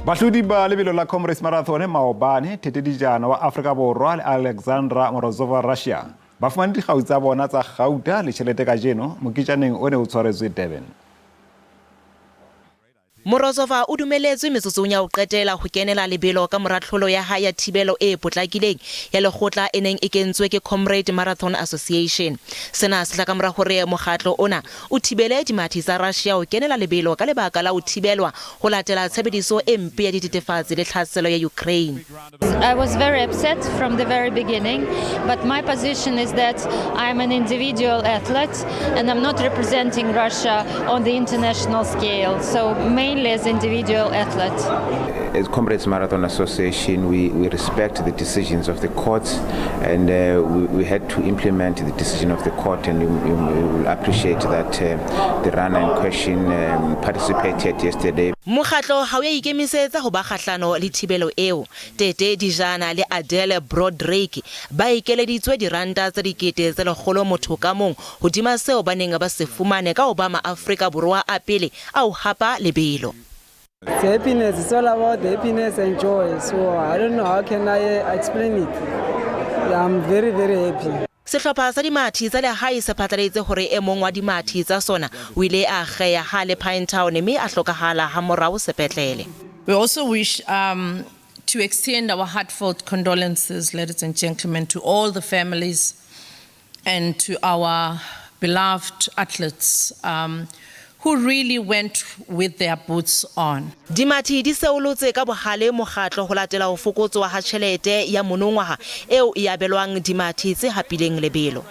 Bahlodi ba lebelo la Comrades Marathon maobane, Tete Dijana wa Afrika Borwa le Alexandra Morozova Russia ba fumane dikgau tsa bona tsa kgauta le tjhelete kajeno moketjaneng o ne o tshwaretswe Durban. Morozova o dumeletswe metsotsong ya ho qetela ho kenela lebelo ka mora tlholo ya hae ya thibelo e potlakileng ya lekgotla e neng e kentswe ke Comrade Marathon Association. Sena se tla ka mora hore mokgatlo ona o thibele dimathi tsa Russia ho kenela lebelo ka lebaka la ho thibelwa ho latela tshebediso e mpe ya dithethefatsi le tlhaselo ya Ukraine. I was very upset from the very beginning, but my position is that I'm an individual athlete and I'm not representing Russia on the international scale, so mainly as individual athlete. As Comrades Marathon Association, we respect the decisions of the courts, and we had to implement the decision of the court, and you will appreciate that the runner in question participated yesterday. Mokgatlo ha o ya ikemisetsa ho ba kgahlano le thibelo eo. Tete Dijana le Adele Broaddrick ba ekeleditswe diranta tse 100,000 motho ka mong hodima seo ba neng ba se fumane ka ho ba maAfrika Borwa a pele a ho hapa lebelo. It's happiness. It's all about the happiness and joy. So I don't know how can I explain it. Yeah, I'm very, very happy. Sehlopha sa dimathi tsa lehae se phatlaladitse hore e mong wa dimathi tsa sona o ile a kgeya ha le Pinetown mme a hlokahala hamorao sepetlele. We also wish to extend our heartfelt condolences, ladies and gentlemen, to all the families and to our beloved athletes who really went with their boots on. Dimathi di seolotse ka bohale mokgatlo ho latela ho fokotswa ha tjhelete ya monongwaha eo e abelwang dimathi tse hapileng lebelo.